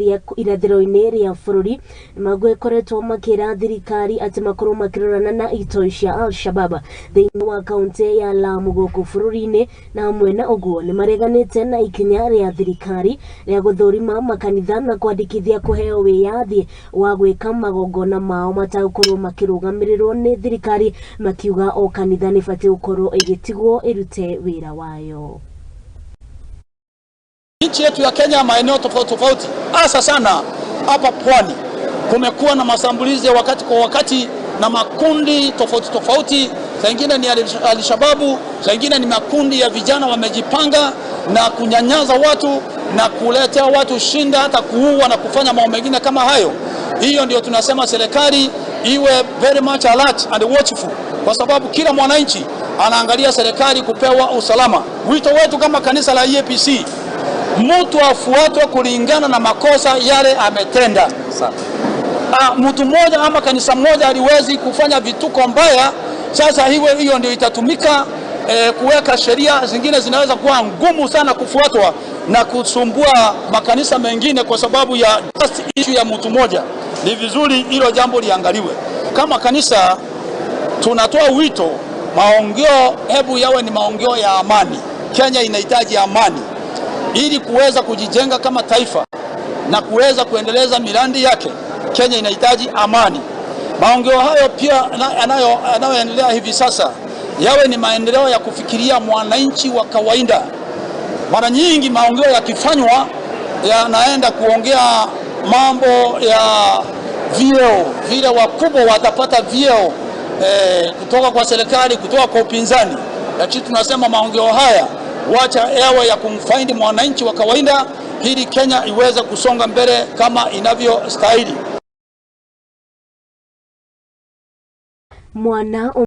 Rĩa irathĩro-inĩ rĩa bũrũri nĩmagĩkoretwo makĩra thirikari atĩ makorwo makĩrorana na itoi cia Al-Shabab thĩinĩ wa kaunti ya Lamu gũkũ bũrũri-inĩ. Na hamwe na ũguo nĩmareganĩte na ikinya rĩa thirikari rĩa gũthũrima makanitha na kwandĩkithia kũheo wĩyathi wa gwĩka magongona mao matagũkorwo makĩrũgamĩrĩrwo nĩ thirikari, makiuga o kanitha nĩ batiĩ gũkorwo ĩgĩtigwo ĩrute wĩra wayo. Nchi yetu ya Kenya, maeneo tofauti tofauti, hasa sana hapa pwani, kumekuwa na mashambulizi ya wakati kwa wakati na makundi tofauti tofauti. Saa ingine ni Alshababu, saa ingine ni makundi ya vijana wamejipanga na kunyanyaza watu na kuletea watu shinda, hata kuua na kufanya mambo mengine kama hayo. Hiyo ndio tunasema serikali iwe very much alert and watchful, kwa sababu kila mwananchi anaangalia serikali kupewa usalama. Wito wetu kama kanisa la EAPC, mtu afuatwe kulingana na makosa yale ametenda. Mtu mmoja ama kanisa moja aliwezi kufanya vituko mbaya. Sasa hiwe hiyo ndio itatumika kuweka sheria zingine zinaweza kuwa ngumu sana kufuatwa na kusumbua makanisa mengine kwa sababu ya just issue ya mtu mmoja. Ni vizuri hilo jambo liangaliwe. Kama kanisa tunatoa wito, maongeo hebu yawe ni maongeo ya amani. Kenya inahitaji amani ili kuweza kujijenga kama taifa na kuweza kuendeleza miradi yake. Kenya inahitaji amani. Maongeo hayo pia yanayoendelea hivi sasa yawe ni maendeleo ya kufikiria mwananchi wa kawaida. Mara nyingi maongeo yakifanywa yanaenda kuongea mambo ya vyeo, vile wakubwa watapata vyeo kutoka kwa serikali, kutoka kwa upinzani. Lakini tunasema maongeo haya wacha yawe ya kumfaidi mwananchi wa kawaida ili Kenya iweze kusonga mbele kama inavyostahili. Mwana.